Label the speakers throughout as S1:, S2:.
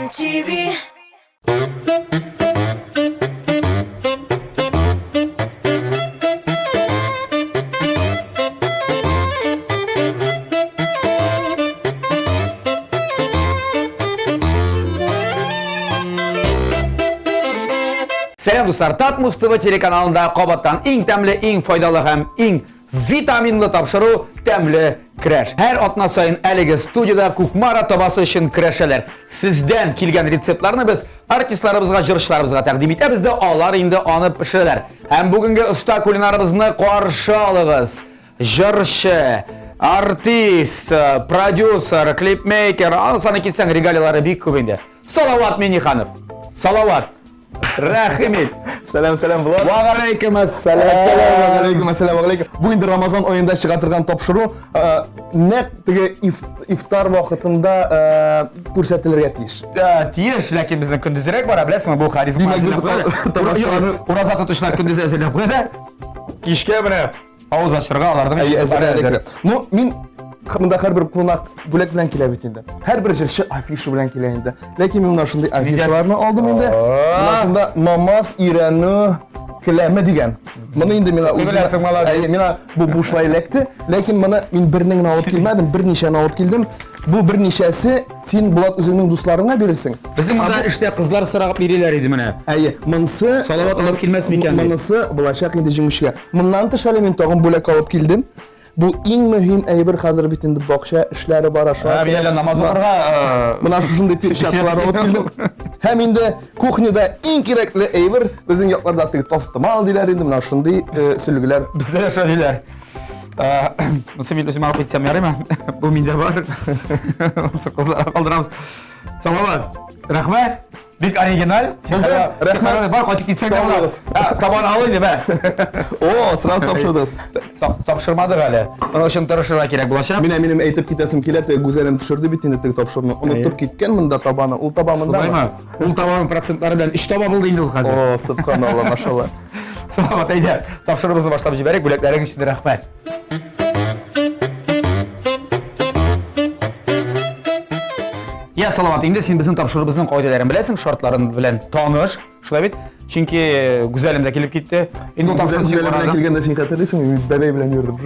S1: TV.
S2: Сәлам дуслар, Татмус ТВ телеканалында кабаттан иң тәмле, иң файдалы һәм иң витаминлы тапшыру Тәмле көрәш. Һәр атна саен әлеге студиядә Кукмара табасы өчен көрәшәләр. Сездән килгән рецептларны без артистларыбызга, җырчыларыбызга тәкъдим итәбез дә, алар инде аны пешерәләр. Һәм бүгенге оста кулинарыбызны каршы алыгыз. Җырчы, артист, продюсер, клипмейкер, аны саны китсәң, регалияләре бик күп инде. Салават Миниханов. Салават. Рәхим ит.
S3: Сәлам, сәлам, Булат.
S2: Ва алейкум ассалам.
S3: Сәлам алейкум, ассалам алейкум. Бу инде Рамазан аенда чыга торган тапшыру, э, нәкъ теге ифтар вакытында э, күрсәтелергә тиеш.
S2: Э, тиеш, ләкин безнең көндезрәк бара, беләсеңме, бу хадис.
S3: Димәк, без тамашаны
S2: ураза тотучылар көндез әзерләп куя да, кичкә менә Авыз ачырга аларның
S3: Әйе, әзерләнә кирәк. Ну, мин монда һәрбер кунак бүләк белән килә бит инде. Һәрбер җырчы афиша белән килә инде. Ләкин мин менә шундый афишаларны алдым инде. Менә шунда намаз өйрәнү келәме дигән. Моны инде миңа
S2: үземә,
S3: әйе, миңа бу бушлай эләкте. Ләкин моны мин берне генә алып килмәдем, берничәне алып килдем. Бу берничәсе син Булат үзеңнең дусларыңа бирерсең.
S2: Безнең монда эштә кызлар сорап йөриләр иде менә.
S3: Әйе, монысы
S2: Салават алып килмәс микән?
S3: Монысы булачак инде җиңүчегә. Моннан тыш әле мин тагын бүләк алып килдем. Бу иң мөһим әйбер хәзер бит инде бакча эшләре бара шуңа.
S2: Мин әле намаз укырга
S3: менә шушындый перчаткалар алып килдем. Һәм инде кухняда иң кирәкле әйбер безнең якларда теге тастымал диләр инде менә шундый сөлгеләр.
S2: Бездә дә шулай диләр. Монысы мин үзем алып китсәм ярыймы? Бу миндә бар. Монысы кызларга калдырабыз. Салават, рәхмәт. Бик оригиналь.
S3: Булды, рәхмәт.
S2: Бар, кайтып китсәң дә була. Табан ал инде, мә.
S3: О, сразу тапшырдыгыз.
S2: Тапшырмадык әле. Моның өчен тырышырга кирәк булачак.
S3: Менә минем әйтеп китәсем килә, теге Гүзәлем төшерде бит инде теге тапшыруны. Онытып киткән монда табаны. Ул таба монда.
S2: Ул табаның процентлары белән өч таба булды инде ул хәзер.
S3: О, субханалла, машалла.
S2: Салават, әйдә, тапшыруыбызны башлап җибәрик. Бүләкләрең өчен рәхмәт. Я, Салават, инде син безнең тапшыруыбызның кагыйдәләрен беләсең, шартларын белән таныш, шулай бит? Чөнки Гүзәлем дә килеп китте.
S3: Инде ул тапшыру Гүзәлем белән килгәндә син хәтерлисеңме? Мин бәбәй белән йөрдем.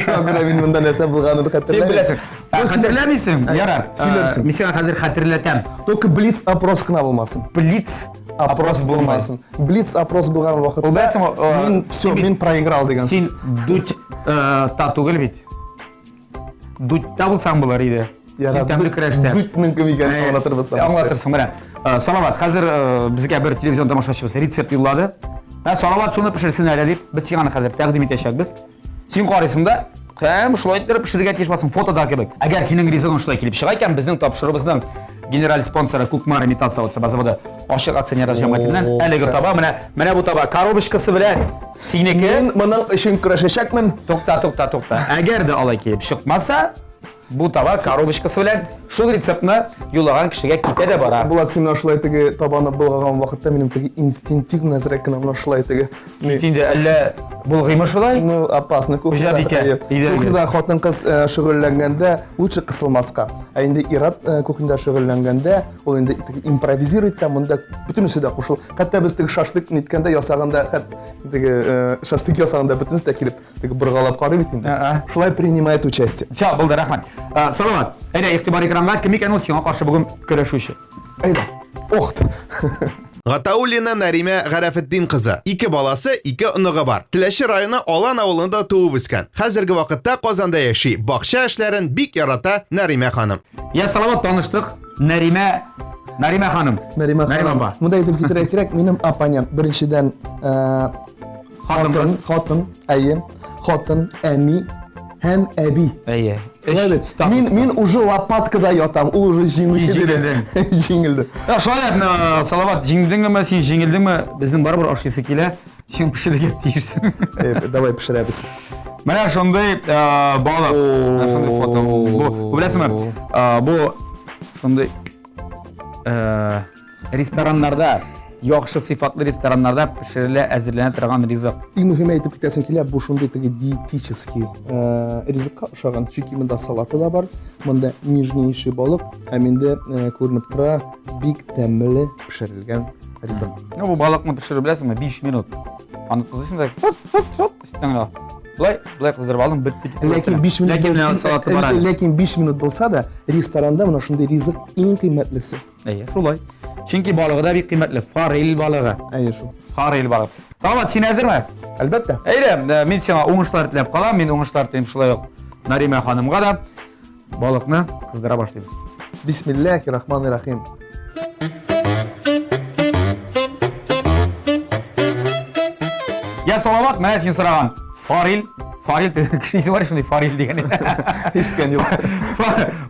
S3: Шуңа күрә мин монда нәрсә булганын
S2: хәтерләмим. Син беләсең. Хәтерләмисең? Ярар.
S3: Сөйләрсең.
S2: Мин сиңа хәзер хәтерләтәм.
S3: Только блиц опрос кына булмасын.
S2: Блиц
S3: опрос булмасын. Блиц опрос булган вакытта
S2: Ул беләсең,
S3: мин все, мин проиграл дигән
S2: сүз. Син дуть та түгел бит. Дутьта булсаң булыр иде. Син тәмле көрәштә.
S3: Дутьның кем икәнен аңлатырбыз.
S2: Аңлатырсың, менә. Салават, хәзер безгә бер телевизион тамашачыбыз рецепт юллады. Ә Салават шуны пешерсен әле дип, без сиңа аны хәзер тәкъдим итәчәкбез. Син карыйсың да, һәм шулай иттереп пешерергә тиеш буласың, фотода кебек. Әгәр синең ризыгың шулай килеп чыга икән, безнең тапшыруыбызның генераль спонсоры Кукмара металл савыт заводы ачык акционерлар җәмгыятеннән әлеге таба, менә менә бу таба коробочкасы белән синеке.
S3: Мин моның өчен көрәшәчәкмен.
S2: Тукта, тукта, тукта. Әгәр дә алай килеп чыкмаса, Бу таба коробочкасы белән шул рецептны юллаган кешегә китә дә бара.
S3: Булат, син менә шулай теге табаны болгаган вакытта минем теге инстинктивно әзрәк кенә менә шулай теге.
S2: Кит инде, әллә болгыймы шулай?
S3: Ну, опасно
S2: кухняда. Хуҗабикә.
S3: Кухняда хатын-кыз э, шөгыльләнгәндә лучше кысылмаска. Ә инде ир-ат э, кухняда шөгыльләнгәндә, ул инде теге импровизирует та, монда бөтенесе дә кушыл. Хәтта без теге шашлык ниткәндә ясаганда, хәт теге э, шашлык ясаганда бөтенесе дә килеп Теге боргалап карый бит инде. Шулай принимает участие.
S2: Все, булды, рәхмәт. Салават, әйдә, игътибар экранга. Кем икән ул сиңа каршы бүген көрәшүче?
S3: Әйдә. Ох.
S4: Гатауллина Наримә Гарәфетдин кызы. Ике баласы, ике оныгы бар. Теләче районы Алан авылында туып үскән. Хәзерге вакытта Казанда яши. Бакча эшләрен бик ярата Наримә ханым.
S2: Я, Салават, таныштык. Наримә, Наримә ханым.
S3: Наримә ханым. Монда әйтеп китәргә кирәк, минем оппонент беренчедән,
S2: Хатын,
S3: хатын, әйе. Хатын, әни һәм әби.
S2: Әйе.
S3: Мин, мин уже лопаткада ятам, ул уже җиңүче
S2: Җиңелдең.
S3: Җиңелде.
S2: Я, шулай да, Салават, җиңдеңме син, җиңелдеңме? Безнең барыбер ашыйсы килә. Син пешерергә тиешсең.
S3: Давай пешерәбез.
S2: Менә шундый балык. Менә шундый фото. Бу, беләсеңме? Бу шундый Рестораннарда, яхшы сыйфатлы рестораннарда пешерелә, әзерләнә торган ризык.
S3: Иң мөһиме әйтеп китәсем килә, бу шундый теге диетический э, ризыкка ошаган, чөнки монда салаты да бар, монда нежнейший балык, һәм инде э, күренеп тора, бик тәмле пешерелгән ризык.
S2: Ну, бу балыкны пешерү беләсеңме? 5 минут. Аны тозлыйсың да, шот, шот, шот, өстеннән генә. Болай, болай кыздырып алдың, бетте китте.
S3: Ләкин 5 минут
S2: Ләкин менә салаты бар әле.
S3: Ләкин 5 минут булса да, ресторанда менә шундый ризык иң кыйммәтлесе.
S2: Әйе, шулай. Чөнки балыгы да бик кыйммәтле. Форель балыгы.
S3: Әйе шул.
S2: Форель балыгы. Салават, син әзерме?
S3: Әлбәттә.
S2: Әйдә, э, мин сиңа уңышлар теләп калам. Мин уңышлар телим шулай ук Наримә ханымга да. Балыкны кыздыра башлыйбыз.
S3: Бисмиллахи рахмани рахим.
S2: Я Салават, менә син сораган форель, форель кеше исеме бар шундый форель дигән.
S3: Ишеткән юк.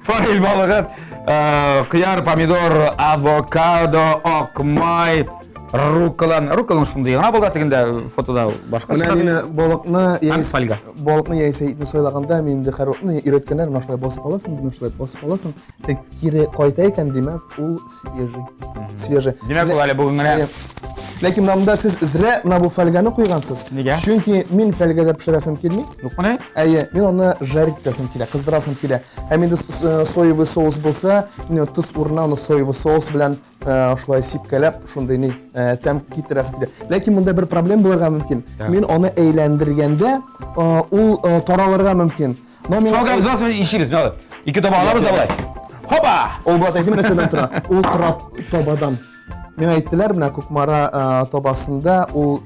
S2: Форель балыгы, э, кыяр, помидор, авокадо, ак май, руккола. Рукколаның шундый гына булды тегендә фотода башка.
S3: Менә мине балыкны
S2: яисә фольга.
S3: Балыкны яисә итне сайлаганда мин инде һәр вакытны өйрәткәннәр, менә шулай басып аласың, менә шулай басып аласың. Тик кире кайта икән, димәк, ул свежий. Свежий.
S2: Димәк, ул әле бүген генә.
S3: Ләкин менә монда сез зря менә бу фольганы куйгансыз.
S2: Нигә?
S3: Чөнки мин фольгада пешерәсем килми.
S2: Юкмыни?
S3: Әйе, мин аны жарить итәсем килә, кыздырасым килә. Һәм инде э, соевый соус булса, мин тоз урынына аны соевый соус белән Э, шулай сипкәләп шундый ни э, тәм китерәсем килә. Ләкин монда бер проблем булырга мөмкин. Мин аны әйләндергәндә э, ул таралырга мөмкин.
S2: Но мин Шуңа без басып ишибез, менә. Ике таба алабыз да болай. Хопа!
S3: Ул булат әйтим нәрсәдән тора? Ул тора табадан. Миңа әйттеләр, менә Кукмара табасында ул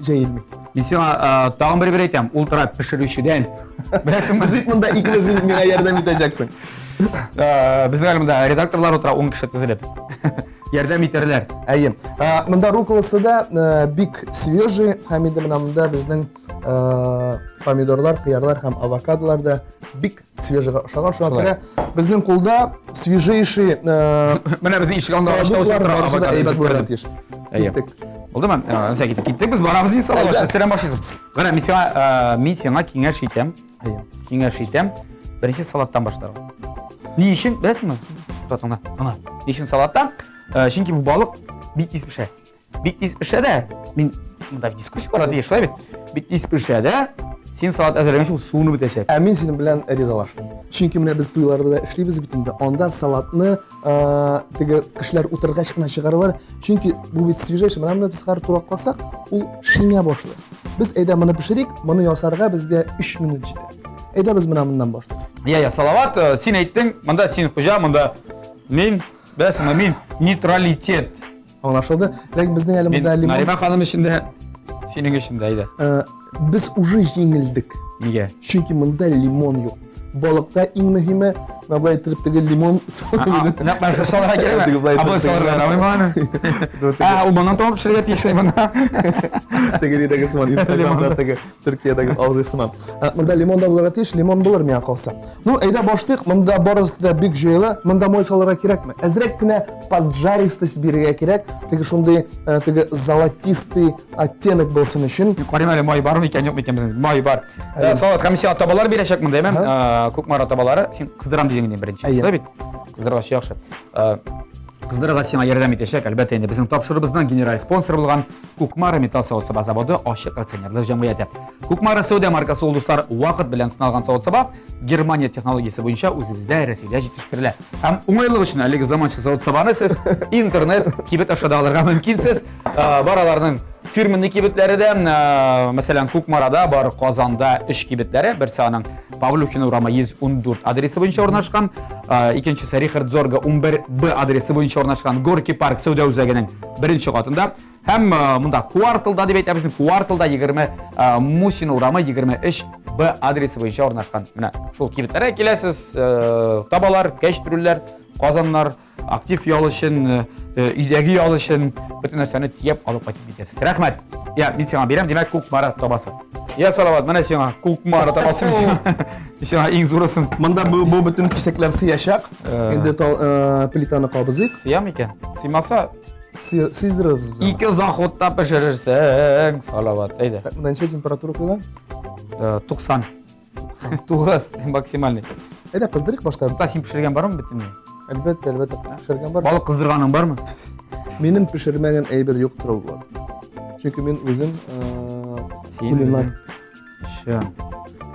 S3: җәелми.
S2: Мин сиңа тагын бер бер әйтәм, ул тора пешерүчедән.
S3: Беләсеңме? Без бит монда икебез миңа ярдәм итәчәксең.
S2: Безнең әле монда редакторлар утыра, 10 кеше тезелеп. Ярдәм итәрләр.
S3: Әйе. Монда руколасы да бик свежий, һәм инде менә монда безнең помидорлар, кыярлар һәм авокадолар да бик свежийга ошаган. Шуңа күрә безнең кулда свежейший э,
S2: Менә безнең ишек алдында агачта үсеп тора
S3: барысы да әйбәт булырга тиеш.
S2: Киттек. Булдымы? Нәрсә киттек? Киттек без барабыз инде салават. Сәлам башлыйсың. Менә мин сиңа э, мин сиңа киңәш итәм. Киңәш итәм. Беренче салаттан башларга. Ни өчен? Беләсеңме? Тотыңна. Ана. Ни өчен салаттан? Э, чөнки бу балык бик тиз пешә. Бик тиз пешә дә, мин монда дискуссия бара дия, шулай бит. Бик тиз пешә дә, син салат әзерләгәнче ул суынып бетәчәк.
S3: Ә мин синең белән ризалашмыйм. Чөнки менә без туйларда да эшлибез бит инде. Анда салатны теге кешеләр утыргач кына чыгаралар. Чөнки бу бит свежайший. Менә моны без хәзер туракласак, ул шиңә башлый. Без әйдә моны пешерик, моны ясарга безгә 3 минут җитә. Әйдә без менә моннан башлыйк.
S2: Я, я, Салават, син әйттең, монда син хуҗа, монда мин, беләсеңме, мин нейтралитет.
S3: Аңлашылды. Ләкин безнең әле монда
S2: лимон. Наримә ханым өчен дә, синең өчен дә әйдә.
S3: Э, без уже җиңелдек.
S2: Нигә?
S3: Чөнки монда лимон юк. Балыкта иң мөһиме, менә болай итеп теге лимон
S2: Нәкъ менә шул салырга кирәкме? Ә болай салырга ярамыймы аны? Ә, ул моннан томап пешерергә тиеш монда.
S3: Теге нидәге сыман, Инстаграмда теге Төркиядәге абзый сыман. Ә, монда лимон да булырга тиеш, лимон булыр миңа калса. Ну, әйдә башлыйк, монда барысы да бик җайлы. Монда май салырга кирәкме? Әзрәк кенә поджаристость бирергә кирәк. Теге шундый, э, теге золотистый оттенок булсын өчен.
S2: Мин карыйм әле май бармы икән, юк микән безнең. Май бар. Э, Салават, һәм сиңа табалар бирәчәк монда, әйме? Э, Кукмара табалары. Син кыздырам дидең инде беренче. Шулай бит? Кыздыргач яхшы. Кыздырырга сиңа ярдәм итәчәк, әлбәттә инде безнең тапшыруыбызның генераль спонсоры булган Кукмара металл савыт-саба заводы ачык акционерлык җәмгыяте. Кукмара сәүдә маркасы ул дуслар вакыт белән сыналган савыт-саба Германия технологиясе буенча үзебездә Рәсәйдә җитештерелә. Һәм уңайлык өчен әлеге заманча савыт-сабаны сез интернет кибет аша да алырга мөмкинсез. Э, бар аларның фирменный кибетләре дә, э, мәсәлән, Кукмарада бар, Казанда өч кибетләре, берсе аның Павлюхин урамы 114 адресы буенча урнашкан, э, икенчесе Рихард Зорга 11 Б адресы буенча урнашкан Горки парк сәүдә үзәгенең беренче катында. Һәм э, монда кварталда дип әйтәбез, кварталда 20 э, Мусин урамы 23 Б адресы буенча урнашкан. Менә шул кибетләргә киләсез, э, табалар, кәчтрүлләр, казаннар, актив ял өчен, өйдәге ял өчен бөтен нәрсәне төяп алып кайтып китәсез. Рәхмәт. Я, мин сиңа бирәм, димәк, Кукмара табасы. Я, Салават, менә сиңа Кукмара табасы. Мин сиңа иң зурысын.
S3: Монда бу, бу бөтен кисәкләр сыячак. Инде плитаны кабызыйк.
S2: Сыя микән? Сыймаса,
S3: Сиздерербез без.
S2: Ике заходта пешерерсең, Салават, әйдә.
S3: Так, монда ничә температура куела?
S2: 90. 99 максимальный.
S3: Әйдә, кыздырыйк башта.
S2: Та син пешергән бармы бөтенләй?
S3: Әлбәттә, әлбәттә, пешергән бар.
S2: Балык кыздырганың бармы?
S3: Минем пешермәгән әйбер юктыр ул булат. Чөнки мин үзем кулинар.
S2: Чын.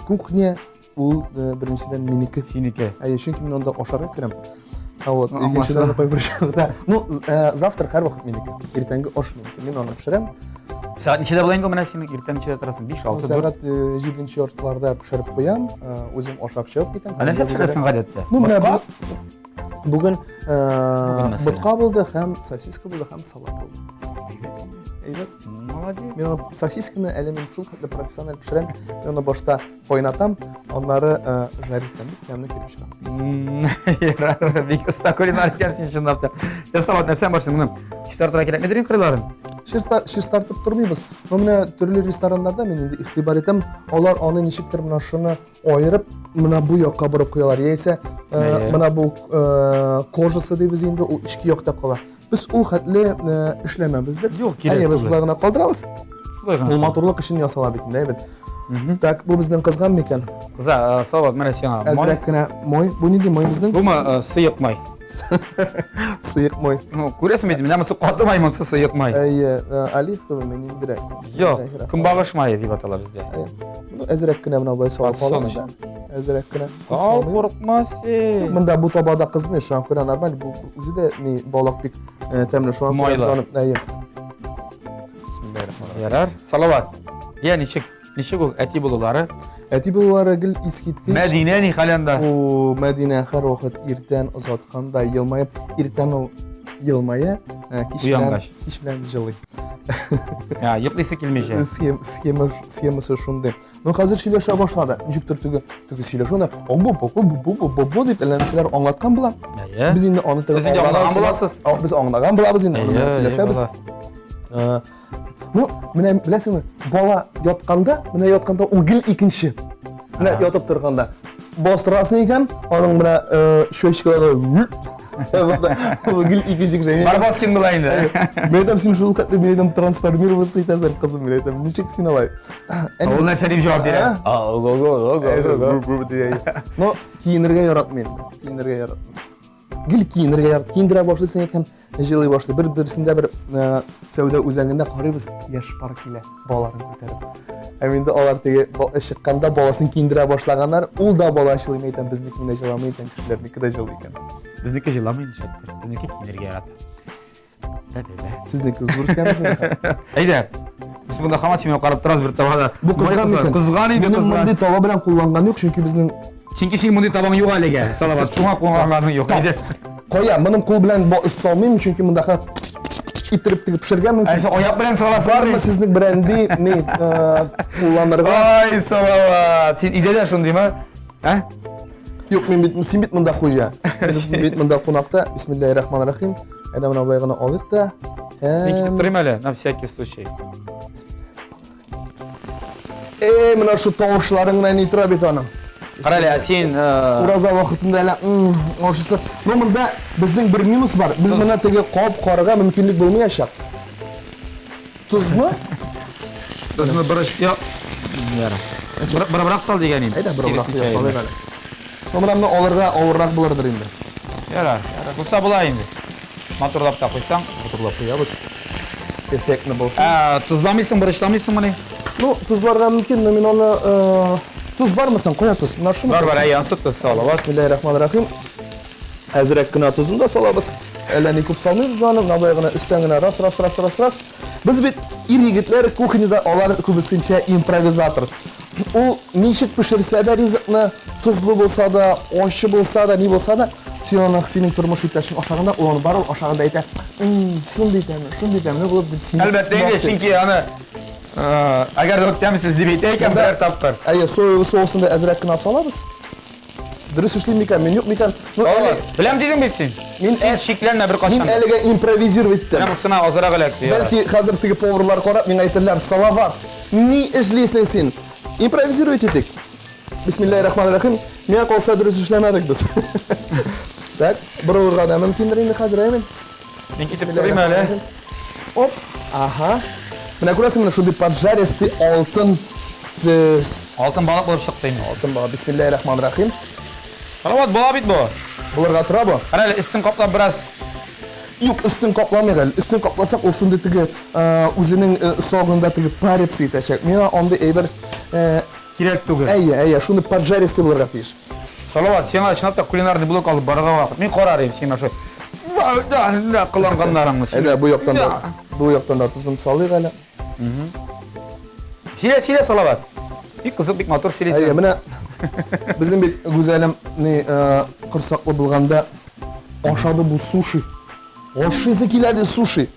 S3: Кухня ул беренчедән минеке.
S2: Синеке.
S3: Әйе, чөнки мин анда ашарга керәм. Вот, икенчедән кайбер чакта. Ну, завтрак һәрвакыт минеке. Иртәнге аш минеке. Мин аны пешерәм.
S2: Сәгать ничәдә була инде менә синең иртән ничәдә торасың? 5, 6, 4.
S3: Сәгать 7 яртыларда пешереп куям, үзем ашап чыгып китәм.
S2: Ә нәрсә пешерәсең гадәттә?
S3: Ну, менә бүген ботка булды һәм сосиска булды һәм салат булды. Әйбәт.
S2: Молодец.
S3: Мин сосисканы әле мин шул хәтле профессиональ пешерәм. Мин аны башта Кайнатам, аннары жарить итәм, бик тәмле килеп чыга.
S2: Ярар, бик оста кулинар икәнсең чынлап та. Я салат нәрсәң бар син моны? Чистартырга кирәкмидер инде кырыйларын?
S3: Чистартып тормыйбыз. Но менә төрле рестораннарда мин инде игътибар итәм, алар аны ничектер менә шуны аерып, менә бу якка борып куялар. Яисә менә бу кожасы дибез инде, ул эчке якта кала. Без ул хәтле эшләмәбездер.
S2: Юк, кирәк.
S3: Әйе, без шулай гына калдырабыз.
S2: Шулай гына.
S3: Ул матурлык өчен ясала бит инде, әйбәт. Так, бу безнең кызган микән?
S2: Кыза, Салават, менә сиңа май.
S3: Әзрәк кенә май. Бу нинди май безнең?
S2: Бумы сыек май?
S3: Сыек май.
S2: Ну, күрәсең бит, менә монысы каты май, монысы сыек май.
S3: Әйе, оливковый май ниндирәк?
S2: Юк, көнбагыш мае дип атала бездә.
S3: Ну, әзрәк кенә менә болай салып алабыз да. Әзрәк кенә.
S2: Ау, курыкма син.
S3: Монда бу табада кызмый, шуңа күрә нормаль. Бу үзе дә ни балык бик тәмле, шуңа күрә без аны әйе.
S2: Ярар. Салават. Я ничек? Ничек ул әти булулары?
S3: Әти булулары гел искиткеч.
S2: Мәдинә ни хәл анда?
S3: О, Мәдинә һәрвакыт иртән озатканда елмаеп, иртән ул елмая, кич белән кич белән җылый.
S2: Я, йоклыйсы килмичә.
S3: Схема схемасы шундый. Ну, хәзер сөйләшә башлады. Ничектер теге теге сөйләшә анда бу бу бу бу бу бу бу дип әллә нәрсәләр аңлаткан була.
S2: Әйе.
S3: Без инде аны
S2: теге аңлаган буласыз.
S3: Без аңлаган булабыз инде, аның белән сөйләшәбез. Ну, менә беләсеңме, бала ятканда, менә ятканда ул гел икенче. Менә ятып торганда бастырасың икән, аның менә щечкалары ул гел икенче кеше.
S2: Барбоскин була инде.
S3: Мин әйтәм, син шул хәтле мин әйтәм, трансформироваться итәсең, кызым, мин әйтәм, ничек син алай?
S2: Ул нәрсә дип җавап бирә?
S3: Но киенергә яратмый инде. Киенергә яратмый. Гел киенергә ярат. Киендерә башлыйсың икән, җылый башлый. Бер берсендә бер сәүдә үзәгендә карыйбыз, яшь пар килә, балаларын күтәреп. Һәм инде алар теге чыкканда баласын киендерә башлаганнар, ул да бала җылый, мин әйтәм, безнеке генә җыламый икән, кешеләрнеке дә җылый икән.
S2: Безнеке җыламый нишләптер. Безнеке киенергә ярата.
S3: Сезнеке зур үскән
S2: Әйдә. Без монда һаман сиңа карап торабыз бер табада.
S3: Бу кызган микән?
S2: Кызган инде
S3: Минем мондый таба белән кулланган юк, чөнки безнең
S2: Чөнки синең мондый табаң юк әлегә. Салават, шуңа кулланганың юк. Әйдә.
S3: Кая, моның кул белән салмыйм, чөнки монда иттереп тегеп пешергә мөмкин.
S2: Ә аяк белән саласың.
S3: Бармы сезнең бренди ни кулланырга?
S2: Ай, Салават, син өйдә дә шундыймы? Ә?
S3: Юк, мин бит, син бит монда хуҗа. Мин бит монда кунакта. Бисмиллаһир-рахманир-рахим. Әйдә менә болай гына алыйк та.
S2: Мин китеп торыйм әле, на всякий случай.
S3: Эй, менә шу тавышларың гына ни тора бит аның.
S2: Кара әле, син
S3: Ураза вакытында әле ашыйсы. Ну, монда безнең бер минус бар. Без моны теге кап карарга мөмкинлек булмаячак. Тозмы?
S2: Тозны борыч, юк. Ярар. Бырыбрак сал дигән инде.
S3: Әйдә, бырыбрак салыйк әле. Ну, менә моны алырга авыррак булырдыр инде.
S2: Ярар. Булса була инде. Матурлап та куйсаң.
S3: Матурлап куябыз. Эффектно булсын.
S2: Ә, тозламыйсың, борычламыйсыңмыни?
S3: Ну, тозларга мөмкин, но мин аны тоз бармы соң? Кая тоз? Менә шуны.
S2: Бар, бар, әй, ансы тоз салабыз.
S3: Бисмиллаһир-рахманир-рахим. Әзрәк кенә тозын да салабыз. Әллә ни күп салмыйбыз аны, менә болай гына өстән генә раз, раз, раз, раз, раз. Без бит ир егетләр кухняда алар күбесенчә импровизатор. Ул ничек пешерсә дә ризыкны, тозлы булса да, ачы булса да, ни булса да, син аны синең тормыш иптәшең ашаганда, ул аны барыбер ашаганда әйтә, шундый тәмле, шундый тәмле булып дип сине.
S2: Әлбәттә инде, чөнки аны әгәр дә тәмсез дип әйтә икән, берәр тапкыр.
S3: Әйе, соевый соусын да әзрәк кенә салабыз. Дөрес эшлим микән, мин юк микән?
S2: Ну, әле... Беләм дидең бит син. Мин син шикләнмә бер кашан.
S3: Мин әлегә импровизировать иттем.
S2: Менә монысына азрак эләкте.
S3: Бәлки хәзер теге поварлар карап миңа әйтерләр, Салават, ни эшлисең син? Импровизировать итик. Бисмиллаһир-рахманир-рахим. Миңа калса дөрес эшләмәдек без. Так, борылырга да мөмкиндер инде хәзер, әйме?
S2: Мин кисеп торыйм әле.
S3: Оп, ага. Менә күрәсең, менә шундый поджаристый алтын төс.
S2: Алтын балык булып чыкты инде.
S3: Алтын балык. Бисмиллаһир-рахманир-рахим.
S2: Салават, була бит бу.
S3: Булырга тора бу.
S2: Кара әле, өстен каплап бераз.
S3: Юк, өстен капламыйк әле. Өстен капласак, ул шундый теге үзенең согында теге париться итәчәк. Миңа андый әйбер
S2: кирәк түгел.
S3: Әйе, әйе, шундый поджаристый булырга тиеш.
S2: Салават, сиңа чынлап та кулинарный блок алып барырга вакыт. Мин карар идем сиңа шул. Кыланганнарыңны.
S3: Әйдә, бу яктан да, бу яктан да тозын салыйк әле.
S2: Сөйлә, сөйлә, Салават. Бик кызык, бик матур сөйлисең.
S3: Әйе, менә безнең бит Гүзәлем ни корсаклы булганда ашады бу суши. Ашыйсы килә ди суши.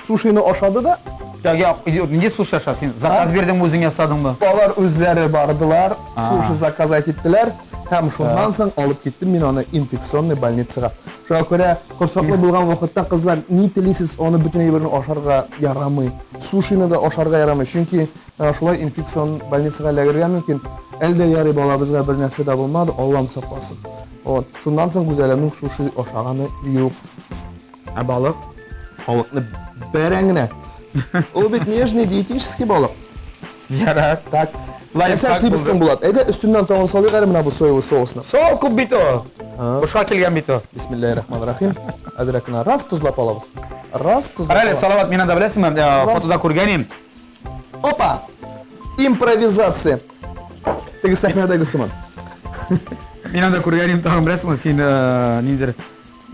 S3: Сушины ашады да.
S2: Я, я, нинди суши аша син? Заказ бирдеңме, үзең ясадыңмы?
S3: Алар үзләре бардылар, суши заказать иттеләр һәм шуннан соң алып киттем мин аны инфекционный больницага. Шуңа күрә корсаклы булган вакытта кызлар ни телисез, аны бөтен әйберне ашарга ярамый. Сушины да ашарга ярамый, чөнки шулай инфекцион больницага эләгергә мөмкин. Әле дә ярый балабызга бер нәрсә дә булмады, Аллам сакласын. Вот. Шуннан соң Гүзәлемнең суши ашаганы юк.
S2: Ә балык?
S3: Балыкны бәрән генә. Ул бит нежный диетический балык.
S2: Ярар.
S3: Так. Нәрсә эшлибез соң, Булат? Әйдә, өстеннән тагын салыйк әле менә бу соевый соусны.
S2: Сол күп бит ул. Бушка килгән бит ул.
S3: Бисмиллаһир-рахманир-рахим. Әзрәк кенә раз тозлап алабыз. Раз тозлап.
S2: Карале, Салават, мин анда беләсеңме, фотода күргән идем.
S3: Опа! Импровизация. Теге сәхнәдәге сыман.
S2: Мин анда күргән идем, тагын беләсеңме, син ниндидер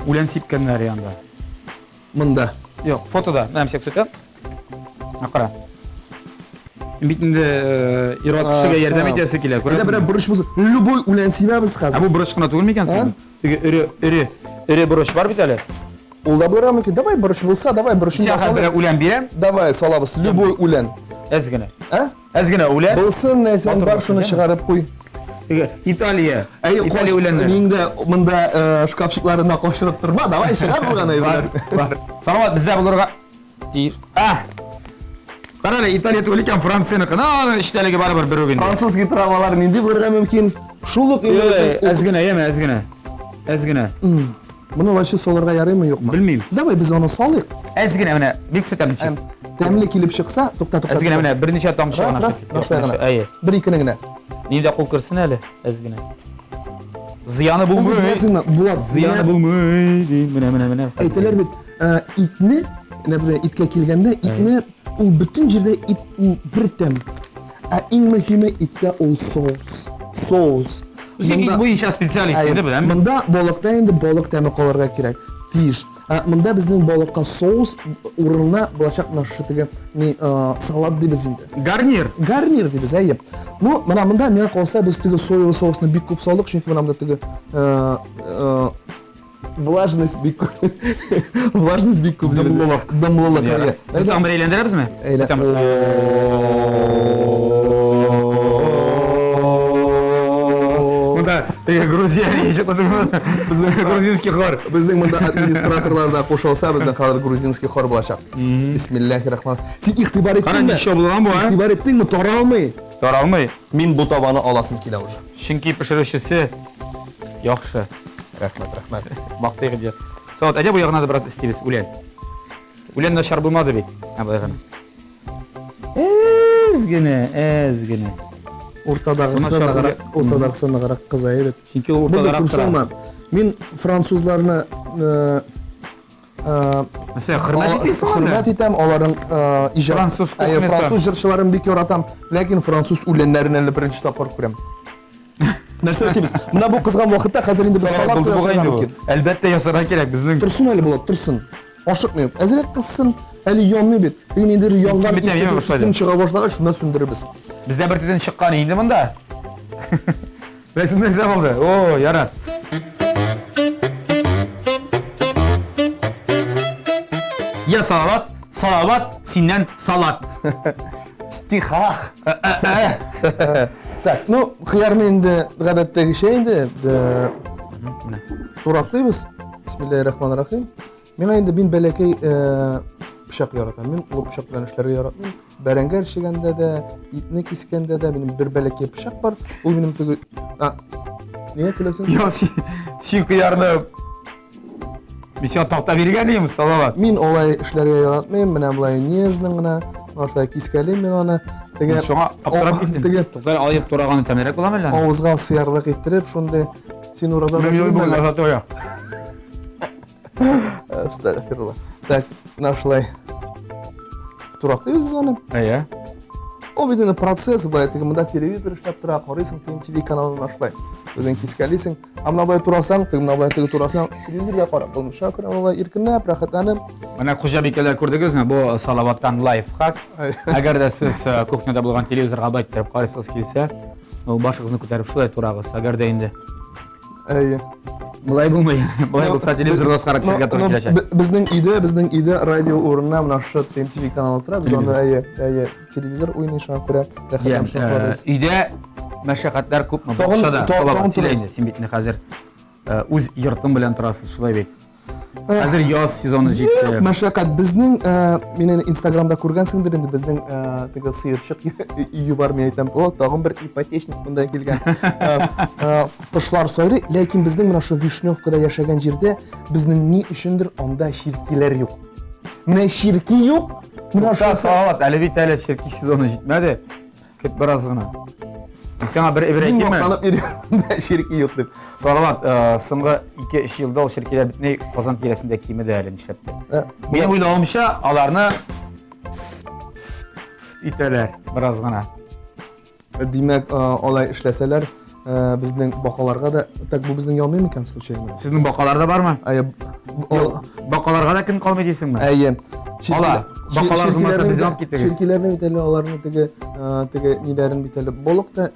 S2: үлән сипкәннәр янда.
S3: Монда.
S2: Юк, фотода. Менә мисәк көтә. Менә кара. Бит инде ир-ат кешегә ярдәм итәсе килә,
S3: күрәсеңме? Әйдә, берәр борыч булсын. Любой үлән сибәбез хәзер.
S2: Ә бу борыч кына түгел микән соң? Теге эре, эре, эре борыч бар бит әле.
S3: Ул да булырга мөмкин. Давай борыч булса, давай борычын
S2: да салыйк. Сиңа үлән бирәм.
S3: Давай салабыз любой үлән.
S2: Әз генә. Ә? Әз генә үлән.
S3: Булсын, нәрсәң бар, шуны чыгарып куй.
S2: Теге Италия. Италия үләннәре.
S3: Мин дә монда шкафчикларында кашырып торма, давай чыгар булган әйберләр.
S2: Бар. Салават бездә булырга тиеш. А! Кара әле, Италия түгел икән, Францияныкы. Ну, аның эчтәлеге барыбер бер үк инде.
S3: Французский травалар нинди булырга мөмкин? Шул ук
S2: инде. Әз генә, яме, әз генә. Әз генә.
S3: Моны вообще салырга ярыймы, юкмы?
S2: Белмим.
S3: Давай без аны салыйк.
S2: Әз генә менә, бик сөтәм ничек.
S3: Тәмле килеп чыкса, тукта, тукта.
S2: Әз генә менә берничә тамчы
S3: гына. Раз, раз, шулай гына. Әйе. Бер икене генә.
S2: Нидә кул керсен әле, әз генә. Зыяны булмый.
S3: Беләсеңме, Булат,
S2: зыяны булмый, дим, менә, менә, менә.
S3: Әйтәләр бит, итне, например, иткә килгәндә, итне ул бөтен җирдә ит ул бер тәм. Ә иң мөһиме иттә ул соус. Соус.
S2: Син ит буенча специалист инде, беләм.
S3: Монда балыкта инде балык тәме калырга кирәк. Тиеш. Ә монда безнең балыкка соус урынына булачак менә шушы теге ни салат дибез инде.
S2: Гарнир.
S3: Гарнир дибез, әйе. Ну, менә монда миңа калса без теге соевый соусны бик күп салдык, чөнки менә монда теге влажность бик күп. Влажность бик күп.
S2: Дымлылык.
S3: Дымлылык, әйе.
S2: Тагын бер әйләндерәбезме? Монда Грузия Безнең грузинский хор.
S3: Безнең монда администраторлар да кушылса, безнең хәзер грузинский хор булачак. Бисмиллахи рахман. Син игътибар иттеңме?
S2: Кара ничә булган бу, а?
S3: Игътибар иттеңме? Таралмый.
S2: Таралмый.
S3: Мин бу табаны аласым килә уже.
S2: Чөнки пешерүчесе яхшы.
S3: Рәхмәт, рәхмәт.
S2: Мактыйк инде. Салат, әйдә бу ягына да бераз өстибез, үлән. Үлән начар булмады бит. Ә болай гына. Әз генә, әз генә.
S3: Уртадагысы ныграк, уртадагысы ныграк кызая бит.
S2: Чөнки ул уртадарак тора.
S3: Мин французларны
S2: Мәсәлән, хөрмәт итәсең
S3: Хөрмәт итәм, аларның иҗат.
S2: Француз кухнясы.
S3: Француз җырчыларын бик яратам, ләкин француз үләннәрен әле беренче тапкыр күрәм. Нәрсә эшлибез? Менә бу кызган вакытта хәзер инде без салат ясарга мөмкин.
S2: Әлбәттә ясарга кирәк безнең.
S3: Торсын әле Булат, торсын. Ашыкмыйк. Әзрәк кызсын, әле янмый бит. Теге ниндидер янган төтен чыга башлагач, шунда сүндерербез.
S2: Бездә бер төтен чыккан инде монда. Беләсең нәрсә булды? О, ярар. Я Салават, Салават, синнән салат.
S3: В стихах. Так, ну, кыярны инде гадәттәгечә инде тураклыйбыз. Бисмиллаһир-рахманир-рахим. Миңа инде мин бәләкәй пычак яратам. Мин олы пычак белән эшләргә яратмыйм. Бәрәңге әрчегәндә дә, итне кискәндә дә минем бер бәләкәй пычак бар. Ул минем теге... А, нигә көләсең?
S2: Йо, син кыярны Мин сиңа такта биргән идем, Салават.
S3: Мин алай эшләргә яратмыйм, менә болай нежно гына, шулай кискәлим мин аны.
S2: Теге шуңа аптырап киттем. Теге туктар алып тураганы тәмлерәк буламы әллә?
S3: Авызга сыярлык иттереп, шундый син ураза
S2: Мин бүген ураза тоя.
S3: Астагфирулла. Так, менә шулай тураклыйбыз без аны.
S2: Әйе.
S3: Ул бит инде процесс, былай теге монда телевизор эшләп тора, карыйсың TMTV каналын шулай. Үзең кискәлисең. Ә менә болай турасаң, теге менә болай теге турасаң, телевизорга карап булмый. Шуңа күрә алай иркенләп, рәхәтләнеп.
S2: Менә хуҗабикәләр күрдегезме? Бу Салаваттан лайфхак. Әгәр дә сез э, кухняда булган телевизорга болай иттереп карыйсыгыз килсә, ул башыгызны күтәреп шулай турагыз. Әгәр дә инде
S3: Әйе.
S2: Болай булмый. Болай булса телевизорга карап төшәргә туры киләчәк.
S3: Безнең өйдә, безнең өйдә радио урынына менә шушы MTV каналы тора. Без аны әйе, әйе, телевизор уйный шуңа күрә рәхәтләнеп шуны карыйбыз.
S2: Өйдә мәшәкатьләр күпме? Бакчада, Салават, сөйлә инде, син бит хәзер э, үз йортың белән торасыз, шулай бит. Хәзер яз сезоны җитте.
S3: Юк, мәшәкать. Безнең, э, мин инде Инстаграмда күргәнсеңдер инде, безнең э, теге сыерчык өе бар, мин әйтәм, о, тагын бер ипотечник монда килгән. Э, э, кошлар сайрый, ләкин безнең менә шул Вишневкада яшәгән җирдә безнең ни өчендер анда чиркиләр юк. Менә чирки юк.
S2: Менә шул Салават, әле бит әле чирки сезоны җитмәде. Көт бераз гына. Мин сиңа бер әйбер
S3: Мин
S2: әйтимме?
S3: мактанып йөрим, чирки юк дип.
S2: Салават, э, соңгы 2-3 елда ул чиркиләр бөтенләй Казан тирәсендә кимеде әле нишләптер.
S3: Э,
S2: Минем уйлавымча, аларны итәләр бераз гына.
S3: Димәк, э, алай эшләсәләр, э, безнең бакаларга да, так бу безнең янмый микән случайно?
S2: Сезнең бакалар да бармы?
S3: Әйе,
S2: Юк, бакаларга да көн калмый дисеңме?
S3: Әйе.
S2: Ала, бакалар булмаса безне алып китегез.
S3: Чиркиләрне бит әле аларны теге теге ниләрен бит әле балык та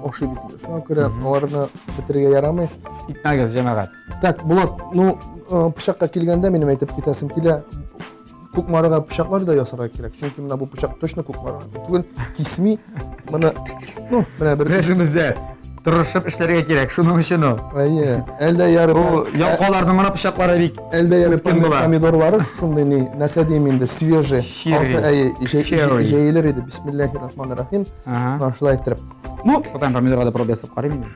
S3: ашый бит инде. Шуңа күрә аларны бетерергә ярамый.
S2: Итмәгез, җәмәгать.
S3: Так, Булат, ну, пычакка килгәндә минем әйтеп китәсем килә. Кукмарага пычаклар да ясарга кирәк. Чөнки менә бу пычак точно Кукмарага түгел, кисми. Моны, ну, менә бер
S2: Рәсемездә тырышып эшләргә кирәк, шуның өчен ул.
S3: Әйе, әлдә яры.
S2: Бу ялкауларның гына пычаклары бик
S3: Әлдә яры
S2: үткен була.
S3: помидорлары шундый ни, нәрсә дим инде, свежий.
S2: Черри.
S3: Алса, әйе,
S2: Черри.
S3: җәелер иде. Бисмиллаһир рахманир рахим.
S2: Ага.
S3: Менә шулай иттереп. Ну,
S2: Потом помидорга да пробка ясап карыйм инде.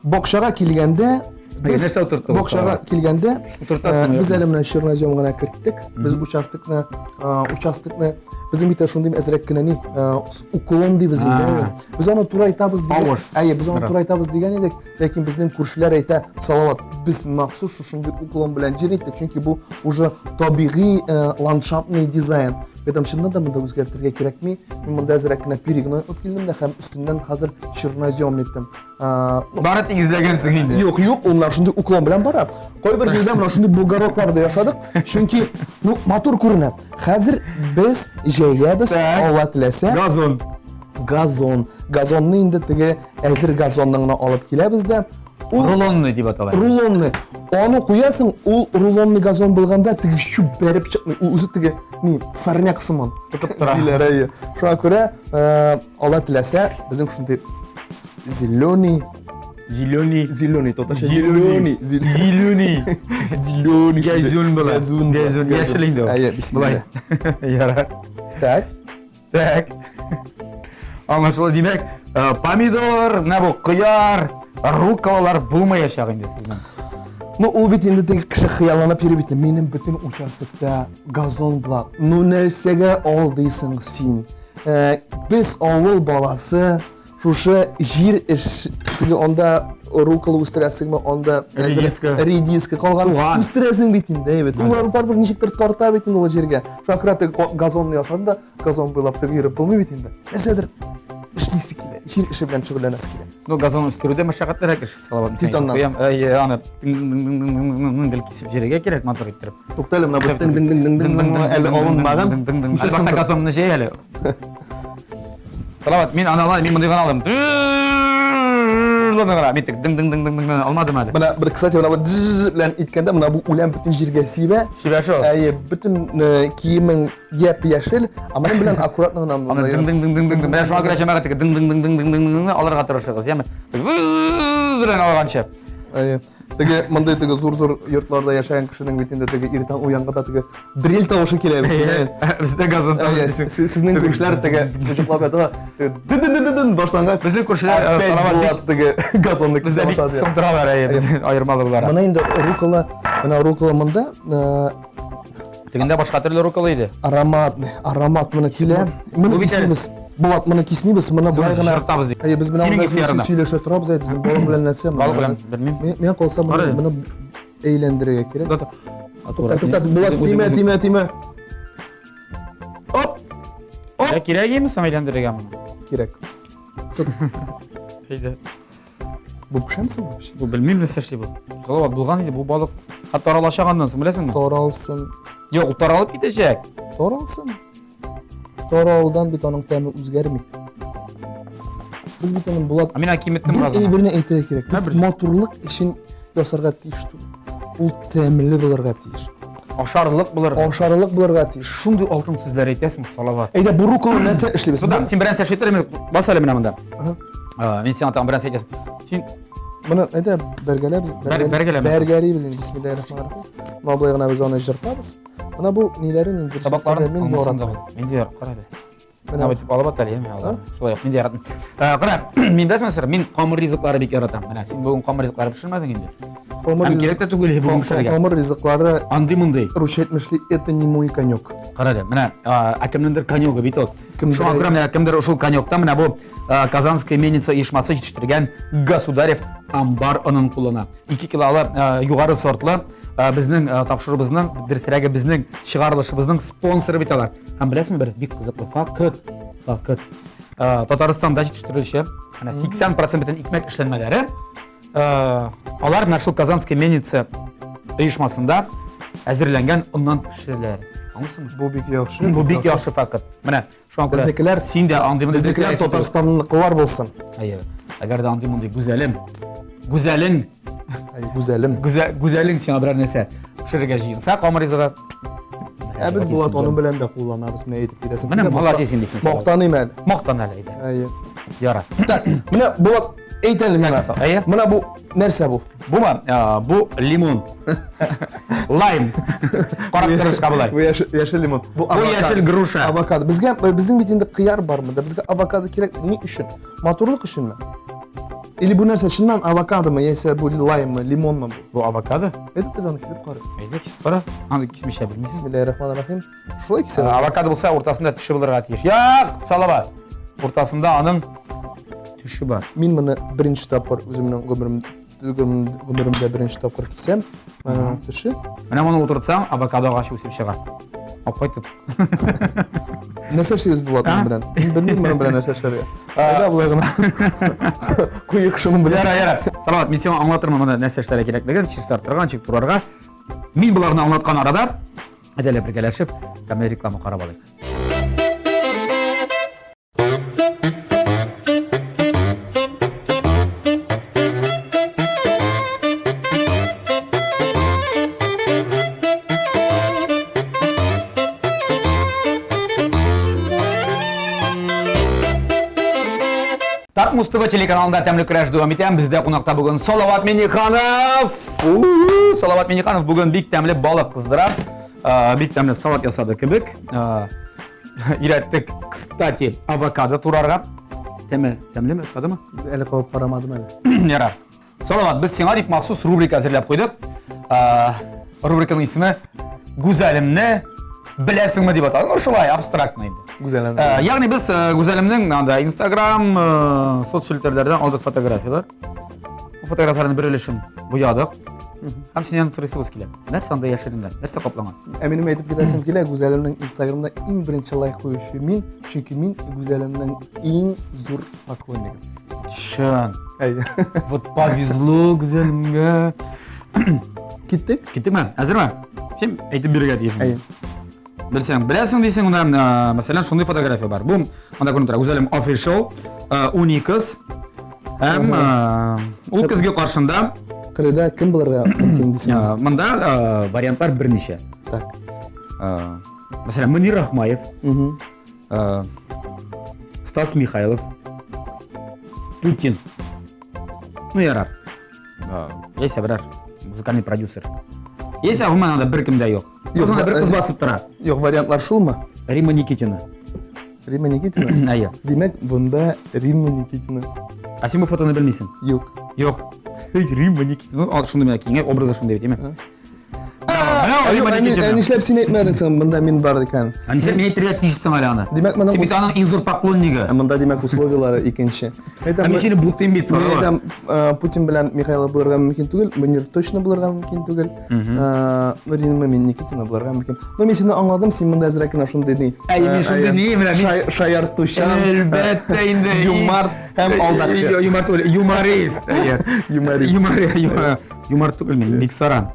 S3: Бакчага килгәндә без
S2: нәрсә утырттыгыз
S3: бакчага килгәндә
S2: Утыртасыңмы,
S3: э, без
S2: юкмы?
S3: әле менә чернозем гына керттек. Без участокны э, участокны безнең бит шундый әзрәк кенә ни э, уклон дибез инде.
S2: А.
S3: әйе. Без аны турайтабыз дигән.
S2: Авыш.
S3: Әйе, без аны
S2: Бераз.
S3: турайтабыз дигән идек, ләкин безнең күршеләр әйтә, Салават, без махсус шушындый уклон белән җир иттек, чөнки бу уже табигый э, ландшафтный дизайн. Поэтому чыннан да монда үзгәртергә кирәкми. Мин монда әзрәк кенә перегной алып килдем дә һәм өстеннән хәзер чернозем иттем. Ну,
S2: Бары тигезләгәнсең инде.
S3: Юк, юк, ул менә шундый уклон белән бара. Кайбер җирдә менә шундый бугороклар да ясадык, чөнки ну матур күренә. Хәзер без җәябез, Алла теләсә.
S2: Газон.
S3: Газон. Газонны инде теге әзер газонны гына алып киләбез дә.
S2: Ул рулонный дип атала.
S3: Рулонный. Аны куясың, ул рулонный газон булганда теге чүп бәреп чыкмый. Ул үзе теге ни, сорняк сыман.
S2: Тотып тора.
S3: Диләр, әйе. Шуңа күрә, э, Алла теләсә, безнең шундый зеленый
S2: Зеленый.
S3: Зеленый, татарча
S2: Зеленый.
S3: Зеленый.
S2: Зеленый.
S3: Зеленый.
S2: Газон була.
S3: Газон.
S2: Газон. Яшел инде ул.
S3: Әйе, бисмилла.
S2: Ярар.
S3: Так.
S2: Так. Аңлашылды. Димәк, э, помидор, менә бу кыяр, рукколалар булмаячак инде сезнең.
S3: Ну, ул бит инде теге кеше хыялланып йөри бит. Минем бөтен участокта газон була. Ну, нәрсәгә алдыйсың син? Э, без авыл баласы, шушы җир эш, теге анда рукола үстерәсеңме, анда
S2: редиска,
S3: редиска калган үстерәсең бит инде, әйбәт. Улар барыбер ничектер тарта бит инде ул җиргә. Шуңа күрә теге газонны ясадым да, газон буйлап теге йөреп булмый бит инде. Нәрсәдер эшлисе килә, җир эше белән шөгыльләнәсе килә.
S2: Ну, газон үстерү дә мәшәкатьлерәк эш, Салават.
S3: Титаннан.
S2: Куям, әйе, аны гел кисеп җиргә кирәк матур иттереп.
S3: Тукта әле, менә бу дың дың дың дың дың әле алынмаган.
S2: Әлбәттә газонны җәй әле. Салават, мин аны алам, мин мондый гына алдым. Гына, мин тек дың дың дың дың дың алмадым әле.
S3: Менә бер, кстати, менә бу дж белән иткәндә менә бу үлән бөтен җиргә сибә.
S2: Сибә шул.
S3: Әйе, бөтен киемең яп-яшел, а моның белән аккуратно гына
S2: Аны дың дың дың дың дың. Менә шуңа күрә җәмәгать теге дың дың дың дың дың дың алырга тырышыгыз, яме. Белән алганчы.
S3: Әйе. Теге мондый теге зур-зур йортларда яшәгән кешенең бит инде теге иртән уянганда теге дрель тавышы килә бит.
S2: Бездә газон
S3: тавышы. Сезнең күршеләр теге йоклап ята да дын-дын-дын-дын башланган.
S2: Безнең күршеләр
S3: Салават теге газонны
S2: Бездә бик соң торалар, әйе, безнең аермалы буларак.
S3: Моны инде рукола, менә рукола монда
S2: Тегендә башка төрле рукола иде.
S3: Ароматный, аромат моны килә. Моны кисмибез. Булат, моны кисмибез, моны болай гына
S2: жыртабыз дип.
S3: Әйе, без менә монда сөйләшә торабыз, әйт, безнең балык белән нәрсә?
S2: Балык белән белмим.
S3: Миңа калса моны моны әйләндерергә кирәк. Тукта, тукта, Булат, тимә, тимә, тимә. Оп!
S2: Оп! Кирәк име соң әйләндерергә моны?
S3: Кирәк.
S2: Әйдә.
S3: Бу пешәме соң вообще?
S2: Бу белмим нәрсә эшли бу. Салават булган иде бу балык. Хәтта таралачак аннан соң, беләсеңме?
S3: Таралсын.
S2: Юк, ул таралып китәчәк.
S3: Таралсын. Таралудан бит аның тәме үзгәрми. Без бит аның Булат
S2: Ә мин аны киметтем
S3: бер
S2: бераз. гына.
S3: әйберне әйтергә кирәк. Без
S2: Бер-
S3: матурлык өчен ясарга тиеш түгел. Ул тәмле булырга тиеш.
S2: Ашарлык булыр.
S3: Ашарлык булырга тиеш.
S2: Шундый алтын сүзләр әйтәсең, Салават.
S3: Әйдә, бу рукола нәрсә эшлибез?
S2: Монда, син берәр нәрсә эшли мин бас әле менә монда.
S3: Ага.
S2: А, Мин сиңа тагын берәр нәрсә әйтәсем. Син
S3: Моны әйдә бергәләбез,
S2: бәргәләбез.
S3: Бәргәлибез инде, бисмиллаһир-рахманир-рахим. Менә болай гына без аны җыртабыз. Менә бу ниләрен инде
S2: табакларын
S3: мин
S2: алмасаң да
S3: яратмыйм.
S2: була. Мин дә яратам, кара әле.
S3: Менә
S2: Менә бит алып ат әле, яме алар. Шулай ук мин дә яратам. Кара, мин беләсеңме, сер, мин камыр ризыклары бик яратам. Менә син бүген камыр ризыклары пешермәдең инде.
S3: Камыр
S2: Һәм
S3: ризык-
S2: кирәк тә түгел бүген пешерергә.
S3: Камыр ризыклары
S2: Андый мондый.
S3: русча әйтмешли, это не мой конек.
S2: Кара әле, менә ә кемнеңдер конёгы бит ул.
S3: Кемдер
S2: Шуңа күрә менә кемдер шул конёкта менә бу Казанская мельница оешмасы җитештергән Государев амбар онын куллана. 2 килолы югары сортлы безнең тапшыруыбызның, дөресрәге безнең чыгарылышыбызның спонсоры бит алар. Һәм беләсеңме бер бик кызыклы факт, факт. Татарстанда җитештерелүче менә 80% бөтен икмәк эшләнмәләре алар менә шул Казанская мельница оешмасында әзерләнгән оннан пешерелә. Аңлыйсыңмы?
S3: Бу бик яхшы.
S2: Бу бик яхшы факт. Менә шуңа күрә
S3: Безнекеләр
S2: син дә андый мондый
S3: Безнекеләр татарстанлылар булсын.
S2: Әйе. Әгәр дә андый мондый гүзәлем, гүзәлең,
S3: Әй, гүзәлем.
S2: гүзәлең сиңа берәр нәрсә пешерергә җыенса, камыр ризыгы.
S3: Ә без Булат аның белән дә кулланабыз, менә әйтеп китәсең.
S2: Менә молодец инде син.
S3: Мактаныйм әле.
S2: Мактан әле әйдә.
S3: Әйе.
S2: Яра.
S3: Так, менә Булат әйт әле миңа.
S2: Әйе.
S3: Менә бу нәрсә бу?
S2: Бумы? Бу лимон. Лайм. Карап торышка болай.
S3: Бу яшел лимон. Бу
S2: Бу яшел груша.
S3: Авокадо. Безгә безнең бит инде кыяр бар монда. Безгә авокадо кирәк ни өчен? Матурлык өченме? Или бу нәрсә чыннан авокадомы, яисә бу лайммы, лимонмы бу?
S2: Бу авокадо?
S3: Әйдә без аны кисеп карыйк.
S2: Әйдә кисеп кара. Аны кисмичә белмисең.
S3: Бисмиллаһир-рахманир-рахим. Шулай кисәләр.
S2: Авокадо булса уртасында теше булырга тиеш. Як, Салават. Уртасында аның теше бар.
S3: Мин моны беренче тапкыр үземнең гомерем гомеремдә беренче тапкыр кисәм. Менә төше.
S2: Менә моны утыртсаң, авокадо агачы үсеп чыга. Алып кайтып.
S3: Нәрсә эшлибез Булат моның белән? Мин белмим моның белән нәрсә эшләргә. Әйдә болай гына. Куйык шуның белән.
S2: Яра, яра. Салават, мин сиңа аңлатырмын моны нәрсә эшләргә кирәклеген, чистартырга, ничек турарга. Мин боларны аңлаткан арада, әйдә әле бергәләшеп, тәмле реклама карап алыйк. Татмуз ТВ телеканалында тәмле көрәш дәвам итә. Бездә кунакта бүген Салават Минниханов. Салават Минниханов бүген бик тәмле балык кыздыра. Бик тәмле салат ясады кебек. Өйрәттек, кстати, авокадо турарга. Тәме, тәмлеме, ошадымы?
S3: Әле кабып карамадым әле.
S2: Ярар. Салават, без сиңа дип махсус рубрика әзерләп куйдык. Рубриканың исеме Гүзәлемне беләсеңме дип атала. Ну, шулай, абстрактно инде.
S3: Гүзәлем.
S2: Ягъни без Гүзәлемнең анда Instagram, соцчелтәрләрдән алдык фотографияләр. Бу фотографияләрнең бер өлешен буядык. Һәм синнән сорыйсыбыз килә. Нәрсә анда яшеренгән? Нәрсә капланган?
S3: Ә минем әйтеп китәсем килә, Гүзәлемнең Инстаграмда иң беренче лайк куючы мин, чөнки мин Гүзәлемнең иң зур поклоннигы.
S2: Чын.
S3: Әйе.
S2: Вот повезло Гүзәлемгә.
S3: Киттек?
S2: Киттекме? Әзерме? Син әйтеп бирергә тиешсең.
S3: Әйе.
S2: Белсәң, беләсең дисең, монда, мәсәлән, шундый фотография бар. Бу монда күренеп тора. Гүзәлем official, Уникс. Һәм ул көзге каршында
S3: Кырыйда кем булырга мөмкин дисең?
S2: Монда вариантлар берничә.
S3: Так.
S2: Мәсәлән, Мөнир Рахмаев, Стас Михайлов, Путин. Ну, ярар. Яисә берәр музыкальный продюсер. Яисә гомумән анда беркем дә юк.
S3: Юк,
S2: Анда бер кыз басып тора.
S3: Юк, вариантлар шулмы?
S2: Римма Никитина.
S3: Римма Никитина?
S2: Әйе.
S3: Димәк, бунда Римма Никитина.
S2: Ә син бу фотоны белмисең?
S3: Юк.
S2: Юк. Римма Никитина. Ну, шундый менә киңәк образы шундый бит, әйме? Менә ул. Нарима Никитина.
S3: Ә нишләп син әйтмәдең соң, монда мин бар икән?
S2: Ә нишләп мин әйтергә тиешсең әле аны?
S3: Димәк, моның
S2: Син бит аның иң зур поклоннигы.
S3: Ә монда димәк условияләре икенче.
S2: Ә мин сине бутыйм бит,
S3: Мин әйтәм, Путин белән Михайлов булырга мөмкин түгел, Мөнир точно булырга мөмкин түгел. Римма мин Никитина булырга мөмкин. Но мин сине аңладым, син монда әзрәк кенә шундый ни.
S2: Әй, мин шундый ни, менә мин
S3: шаяртучан.
S2: Әлбәттә инде.
S3: Юмарт һәм алдакчы.
S2: Юмарт түгел, юморист.
S3: Юморист.
S2: Юморист. Юмарт түгел мин, бик саран.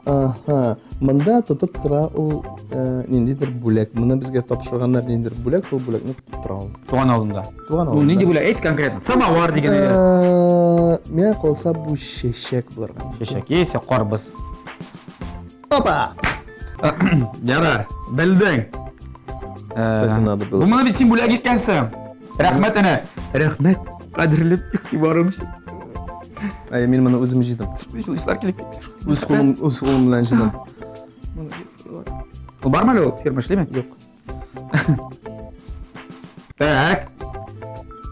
S3: Ага, монда тотып тора ул э, ниндидер бүләк. Моны безгә тапшырганнар ниндидер бүләк, шул бүләкне тотып тора ул.
S2: Туган авылында.
S3: Туган авылында.
S2: Ну, нинди бүләк? Әйт конкретно. Самовар дигән әйбер.
S3: Э, миңа калса бу чәчәк булырга.
S2: Чәчәк яисә карбыз.
S3: Опа!
S2: Ярар, белдең.
S3: Кстати, надо было.
S2: Бу моны бит син бүләк иткәнсең. Рәхмәт әнә. Рәхмәт, кадерле игътибарың өчен.
S3: Әй, мин моны үзем җыйдым.
S2: Җылычлар килеп китте.
S3: Үз кулым, үз кулым белән җыйдым.
S2: Молодец. Ул бармы әле ул фирма эшлиме?
S3: Юк.
S2: Так.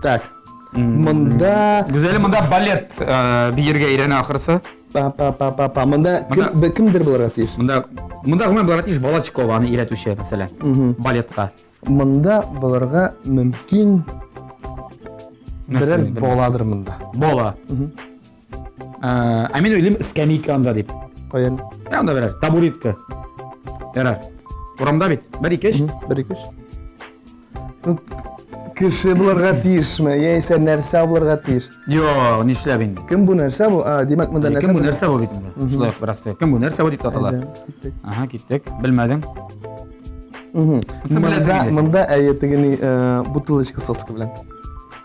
S3: Так. Монда
S2: Гүзәле монда балет э, биергә өйрәнә ахрысы.
S3: па па па па па монда кем кемдер булырга тиеш?
S2: Монда монда гомумән булырга тиеш Волочкова аны өйрәтүче, мәсәлән, балетка.
S3: Монда булырга мөмкин берәр баладыр монда.
S2: Бала. Ә мин уйлыйм скамейка анда дип.
S3: Каян?
S2: Ә анда берәр табуретка. Ярар. Урамда бит. Бер ике өч.
S3: Бер ике өч. Ну, кеше булырга тиешме, яисә нәрсә булырга тиеш?
S2: Юк, нишләп инде?
S3: Кем бу нәрсә бу? А, димәк, монда нәрсә?
S2: Кем бу нәрсә бу бит инде? Шулай ук бераз. Кем бу нәрсә бу дип атала.
S3: Киттек.
S2: Ага, киттек. Белмәдең.
S3: Монда, монда әйе теге ни э, бутылочка соска белән.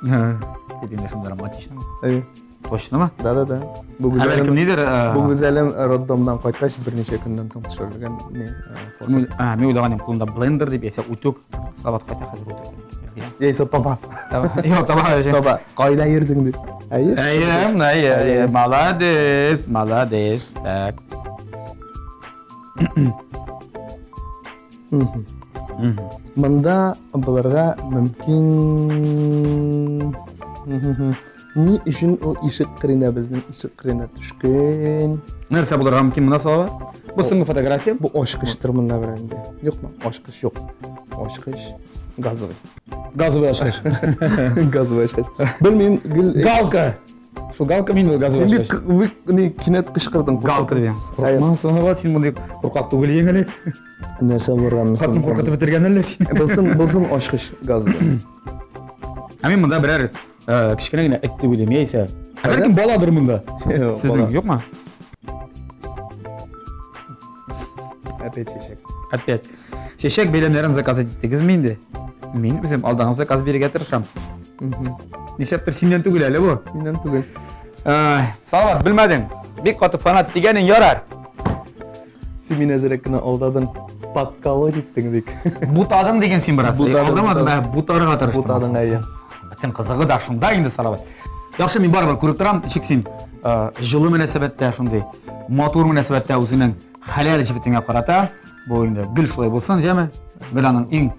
S2: Кит инде шунда романтично.
S3: Әйе.
S2: Точномы?
S3: Да, да, да. Бу
S2: гүзәлем. Кем нидер? Э,
S3: бу гүзәлем роддомнан кайткач берничә көннән соң төшерелгән ни э,
S2: фото. А, мин уйлаган идем, кулында блендер дип, яисә утюг. Салават кайта хәзер утюг.
S3: Яисә таба.
S2: Юк, таба.
S3: Таба. Кайда йөрдең дип.
S2: Әйе. Әйе, әйе, әйе. Молодец, молодец. Так.
S3: Монда булырга мөмкин. Ни өчен ул ишек кырына безнең ишек кырына төшкән?
S2: Нәрсә булырга мөмкин монда Салава? Бу соңгы фотография.
S3: Бу ачкычтыр монда бер инде. Юкмы? Ачкыч юк. Ачкыч газовый.
S2: Газовый ачкыч.
S3: Газовый ачкыч. Белмим, гел
S2: Галка. Шул галка мин ул газовый
S3: Син бик бик ни кинәт кычкырдың.
S2: Галка дигән. Куркмаң Салават, син мондый куркак түгел идең әле.
S3: Нәрсә булырга мөмкин?
S2: Хатын куркытып бетергән әллә син?
S3: Булсын, булсын ачкыч газлы.
S2: Ә мин монда берәр э, кечкенә генә эт дип уйлыйм, яисә. Ә бәлкем баладыр монда. Сезнең юкмы?
S3: Опять чәчәк.
S2: Опять. Чәчәк бәйләмнәрен заказ иттегезме инде? Мин үзем алдан ук заказ бирергә тырышам. Нишләптер синнән түгел әле бу.
S3: Миннән түгел.
S2: Салават, белмәдең. Бик каты фанат дигәнең ярар.
S3: Син мине әзрәк кенә алдадың. Подколоть иттең дик.
S2: Бутадың диген син бераз. Алдамадың, ә бутарга тырыштың.
S3: Бутадың, әйе.
S2: Бөтен кызыгы да шунда инде, Салават. Яхшы, мин барыбер күреп торам, ничек син җылы мөнәсәбәттә шундый, матур мөнәсәбәттә үзенең хәләл җефетеңә карата. Бу инде гел шулай булсын, җәме? Гел аның иң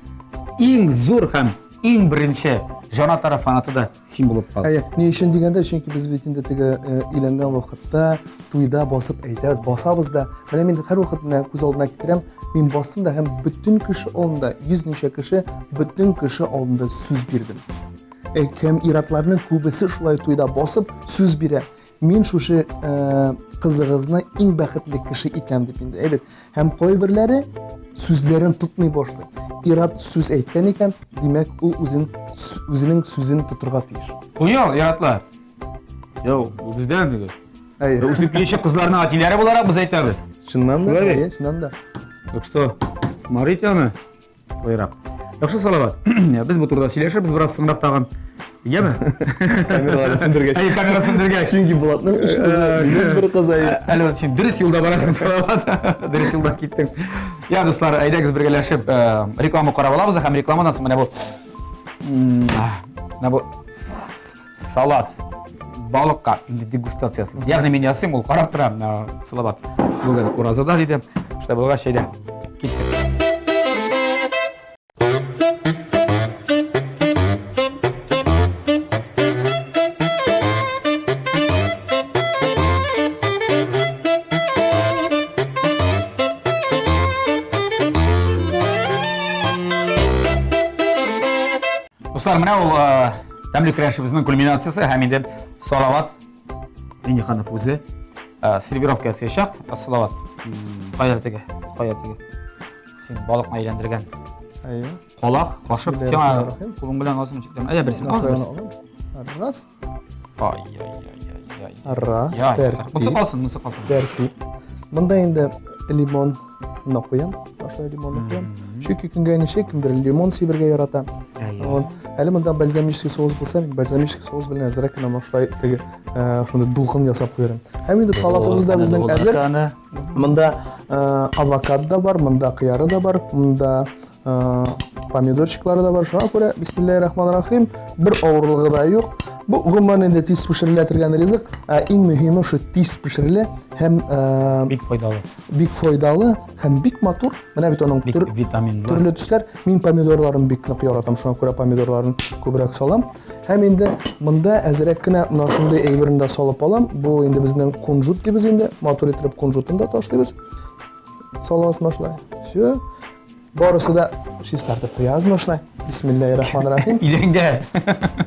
S2: иң зур һәм иң беренче җанатары фанаты да син булып кал.
S3: Әйе, ни өчен дигәндә, чөнки без бит инде теге э, өйләнгән вакытта туйда басып әйтәбез, басабыз да. Менә мин һәрвакыт менә күз алдына китерәм, мин бастым да һәм бөтен кеше алдында, йөз ничә кеше, бөтен кеше алдында сүз бирдем. Э, һәм иратларның күбесе шулай туйда басып сүз бирә. Мин шушы э, кызыгызны иң бәхетле кеше итәм дип инде. Әйбәт. Һәм кайберләре сүзләрен тотмый башлый. Ират сүз әйткән икән, димәк, ул үзен үзенең сүзен тотырга тиеш.
S2: Понял, иратлар? Йо, бу бездән түгел.
S3: Әйе.
S2: Үсеп килүче кызларның әтиләре буларак без әйтәбез.
S3: Чыннан да, әйе, чыннан да.
S2: Так что, смотрите аны. Куйрак. Яхшы, Салават. Без бу турыда сөйләшербез бераз соңрак тагын. Яме?
S3: Камераларны сүндергәч.
S2: Әй, камера сүндергәч.
S3: Чөнки Булатның өч кызы, минем бер кыз әйе.
S2: Әле син дөрес юлда барасың, Салават. Дөрес юлда киттең. Я, дуслар, әйдәгез бергәләшеп реклама карап алабыз һәм рекламадан соң менә бу менә бу салат балыкка инде дегустациясе. Ягъни мин ясыйм, ул карап тора, Салават. Бүген уразада диде. Шулай булгач, әйдә, киттек. Дуслар, менә ул тәмле көрәшебезнең кульминациясе һәм инде Салават Минниханов үзе сервировка ясаячак. Салават, кая теге? Кая теге? Син балыкны әйләндергән.
S3: Әйе.
S2: Калак, кашык, сиңа кулың белән аласың, чиктән. Әйдә берсен ал.
S3: Раз.
S2: Ай-яй-яй-яй.
S3: Раз, тәртип.
S2: Монысы калсын, монысы калсын.
S3: Тәртип. Монда инде лимон на куям. Башта лимонны куям. Чөнки көнгә ничә кемдер лимон сибергә ярата. Вот. Әле монда бальзамический соус булса, мин бальзамический соус белән әзрәк кенә шулай теге э, шундый дулкын ясап куярым. Һәм инде салатыбыз да безнең әзер. Монда э, авокадо да бар, монда кыяры да бар, монда Э, помидорчиклары да бар. Шуңа күрә бисмиллаһи рахмани рахим бер авырлыгы да юк. Бу гомумән инде тиз пешерелә торган ризык, ә иң мөһиме шу тиз пешерелә һәм э,
S2: бик файдалы.
S3: Бик файдалы һәм бик матур. Менә бит аның
S2: бик витаминлы.
S3: Төрле төсләр. Мин помидорларын бик нык яратам, шуңа күрә помидорларын күбрәк салам. Һәм инде монда әзрәк кенә менә шундый әйберне дә салып алам. Бу инде безнең кунжут дибез инде. Матур итеп кунжутын да ташлыйбыз. Салабыз шулай. Все. Барысы да чистартып куябыз менә шулай. Бисмиллаһи рахмани рахим.
S2: Идәнгә.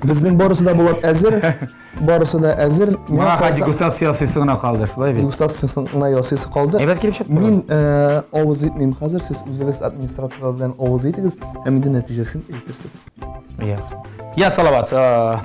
S3: Безнең барысы да булат әзер. Барысы да әзер.
S2: Миңа дегустация ясыйсы гына калды, шулай бит?
S3: Дегустациясын гына ясыйсы калды.
S2: Әйбәт килеп чыкты.
S3: Мин э, авыз итмим хәзер, сез үзегез администраторлар белән авыз итегез һәм инде нәтиҗәсен әйтерсез.
S2: Я. Я, Салават. Э,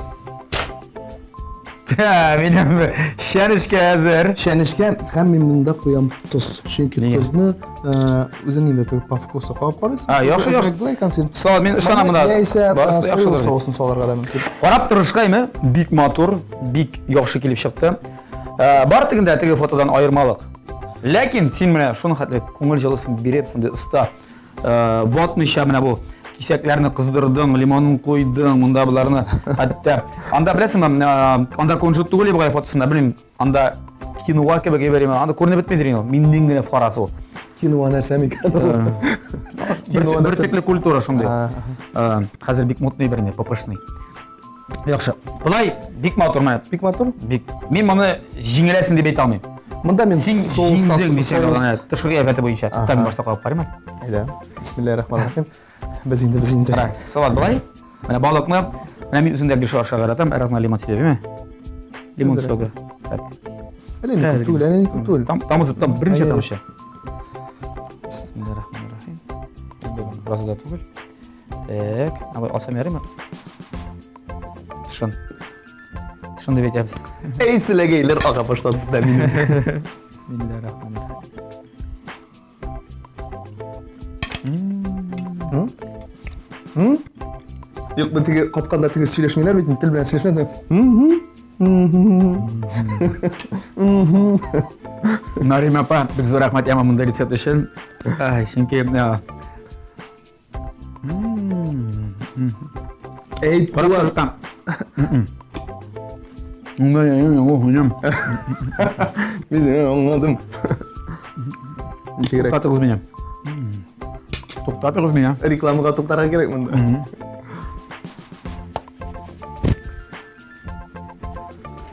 S2: Минем шәнешкә әзер.
S3: Шәнешкә һәм мин монда куям тоз. Чөнки тозны э, үзең инде теге по вкусу кабып карыйсың.
S2: А, яхшы, яхшы.
S3: Болай икән син.
S2: Салат, мин ышанам монда.
S3: Яисә соя соусын салырга да мөмкин.
S2: Карап торышка име, бик матур, бик яхшы килеп чыкты. Э, бар тегендә теге фотодан аермалык. Ләкин син менә шуның хәтле күңел җылысын биреп, шундый оста Э, ватмыйча менә бу кисәкләрне кыздырдың, лимонын куйдың, монда боларны хәтта. Анда беләсеңме, э, анда кунжут түгел бугай фотосында, белмим, анда киноа кебек әйбер име, анда күренеп бетмидер инде ул. Миннең генә фарасы ул.
S3: Киноа нәрсә микән ул?
S2: Э,
S3: Киноа нәрсә?
S2: Бөртекле культура шундый. Хәзер бик модный бер не, ППшный. Яхшы. Болай бик матур менә.
S3: Бик матур?
S2: Бик. Мин моны җиңеләсең дип әйтә алмыйм.
S3: Монда мин
S2: Син җиңдең дисәң аны тышкы кыяфәте буенча. Тукта, мин башта карап карыйм әле.
S3: Әйдә. Бисмиллаһир рахманир рахим. Без инде, без инде.
S2: Кара, салат болай. Менә балыкны, менә мин үзем дә бик ашарга яратам. Разна лимон сибәме? Лимон согы. Так.
S3: Әле не күп түгел, әле не күп түгел.
S2: Там тамызып там берничә тамчы. Бисмиллаһир рахманир рахим. Бераз да түгел. Так, абый алсам ярыймы? Тышын. Тышын дип әйтәбез.
S3: Әй, селәгәйләр ага башлады да минем.
S2: Бисмиллаһир-рахманир-рахим.
S3: Юк, бу теге капканда теге сөйләшмиләр бит, тел белән сөйләшмиләр.
S2: Нарима апа, бик зур рәхмәт яңа монда рецепт өчен. Чөнки
S3: Әйт,
S2: Булат.
S3: Мин аңладым. Ничегрәк?
S2: Туктатыгыз мине. Туктатыгыз мине.
S3: Рекламага туктарга кирәк монда.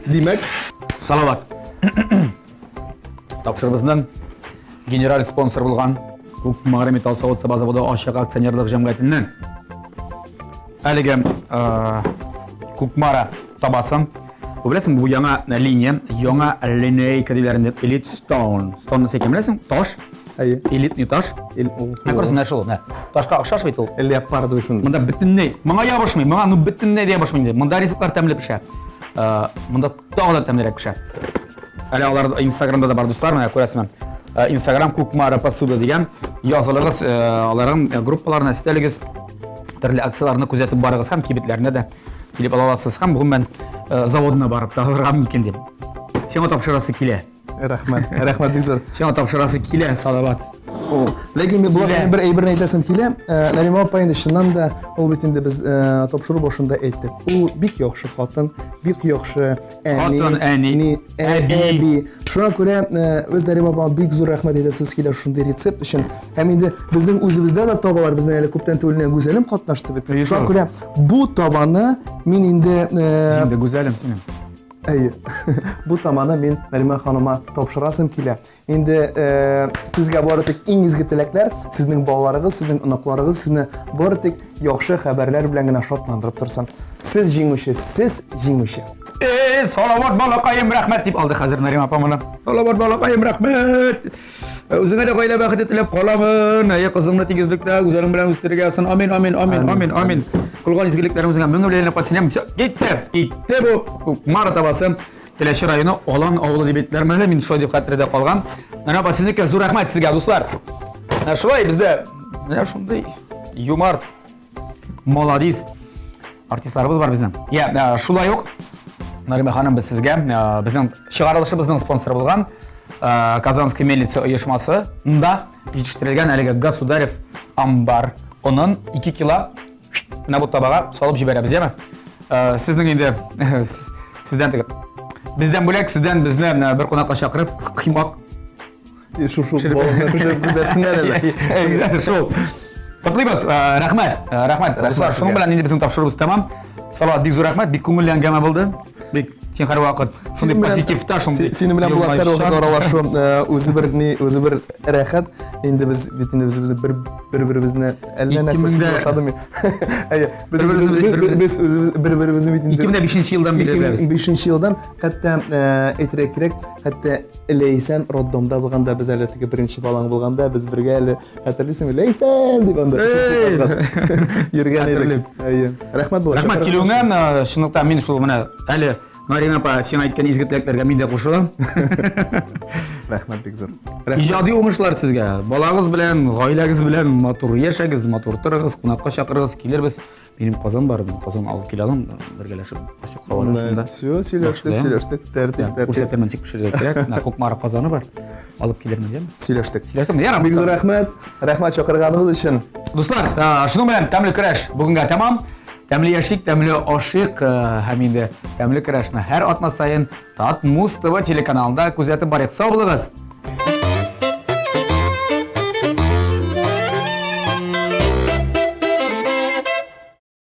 S3: Димәк,
S2: Салават. Тапшырыбызның генераль спонсор булган Кукмара металл савыт-саба заводы ачык акционерлык җәмгыятеннән әлеге э, Кукмара табасын. Бу беләсең, бу яңа линия, яңа линейка диләр инде. Elite Stone. Stone нәрсә икән беләсең? Таш.
S3: Әйе.
S2: Элитный таш.
S3: Эл, о,
S2: Менә күрәсең, менә шул, менә. Ташка охшаш бит ул.
S3: Леопардовый шундый.
S2: Монда бөтенләй, моңа ябышмый, моңа ну бөтенләй дә ябышмый инде. Монда ризыклар тәмле пешә. Э, монда тагы да тәмлерәк пешә. Әле алар Инстаграмда да бар, дуслар, менә күрәсезме? Э, Инстаграм Кукмара посуда дигән язылыгыз, э, аларның э, группаларына өстәлегез, төрле акцияләрне күзәтеп барыгыз һәм кибетләренә дә килеп ала аласыз һәм гомумән заводына барып та алырга мөмкин дип. Сиңа тапшырасы килә.
S3: Рәхмәт, рәхмәт бик зур.
S2: Сиңа тапшырасы килә, Салават.
S3: Ләкин мин болар бер әйберне әйтәсем килә. Нарима апа инде чыннан да ул бит инде без тапшыру башында әйттек. Ул бик яхшы хатын, бик яхшы әни,
S2: хатын, әни,
S3: әби. әби. Шуңа күрә без Нарима апага бик зур рәхмәт әйтәсебез килә шундый рецепт өчен. Һәм инде безнең үзебездә дә табалар, безнең әле күптән түгел генә Гүзәлем катнашты бит. Шуңа күрә бу табаны мин инде
S2: Инде Гүзәлем синең.
S3: Әйе. Бу таманы мин Наримә ханыма тапшырасым килә. Инде э, сезгә бары тик иң изге теләкләр, сезнең балаларыгыз, сезнең оныкларыгыз сезне бары тик яхшы хәбәрләр белән генә шатландырып торсын. Сез җиңүче, сез җиңүче.
S2: Эй, Салават балакаем, рәхмәт дип алды хәзер Наримә апа моны. Салават балакаем, рәхмәт. Э, үзеңә дә гаилә бәхете теләп каламын. Әйе, кызыңны тигезлектә, үзләрең белән үстерергә язсын. Амин, амин, амин, амин, амин. Кылган изгелекләрең үзеңә мең белән кайтсын. Китте, китте бу Кукмара табасы. Теләче районы Алан авылы дип әйттеләр. Менә мин шулай дип хәтердә калган. Менә апа, сезнеке зур рәхмәт сезгә, дуслар. Менә шулай бездә менә шундый юмарт Молодец. Артистларыбыз бар безнең. Я, э, шулай ук Нарима ханым, без сезгә э, безнең чыгарылышыбызның спонсоры булган э, Казанская мельница оешмасында җитештерелгән әлеге Государев амбар онын 2 кило менә бу табага салып җибәрәбез, яме? Сезнең инде сездән теге бездән бүләк, сездән безне бер кунакка чакырып, коймак
S3: Шушы балымны пешереп күрсәтсеннәр
S2: әле. Шул. Котлыйбыз. Э, рәхмәт. Э, рәхмәт. Дуслар, шуның белән инде безнең тапшыруыбыз тәмам. Салават, бик зур рәхмәт. Бик күңелле әңгәмә булды. Бик син һәрвакыт шундый позитивта, шундый.
S3: Синең белән Булат һәрвакыт аралашу э, үзе бер ни, үзе бер рәхәт. Инде без бит инде без бер бер-беребезне әллә нәрсә сөйли башладым мин. Әйе, без без үзебез бер-беребезне бит инде
S2: 2005 елдан бирле беләбез.
S3: 2005 елдан хәтта әйтергә кирәк, хәтта Ләйсән роддомда булганда, без әле теге беренче балаң булганда, без бергә әле, хәтерлисеңме, Ләйсән дип анда йөргән идек. Әйе. Рәхмәт
S2: булачак. Рәхмәт килүеңә, чынлыкта мин шул менә әле Марина апа, син әйткән изге теләкләргә мин дә кушылам.
S3: Рәхмәт бик зур.
S2: Иҗади уңышлар сезгә. Балагыз белән, гаиләгез белән матур яшәгез, матур торыгыз, кунакка чакырыгыз, килербез. Минем казан бар, мин казан алып килә алам, бергәләшеп ачык һавада шунда.
S3: Все, сөйләштек, сөйләштек. Тәртип, тәртип.
S2: Күрсәтермен, ничек пешерергә кирәк. Менә Кукмара казаны бар. Алып килермен, яме?
S3: Сөйләштек.
S2: Сөйләштек. Ярар.
S3: Бик зур рәхмәт. Рәхмәт чакырганыгыз өчен.
S2: Дуслар, шуның белән тәмле көрәш бүгенгә тәмам. Тәмле яшик, тәмле ашыйк һәм инде тәмле көрәшне һәр атна саен Татмуз ТВ телеканалында күзәтеп барыйк. Сау булыгыз!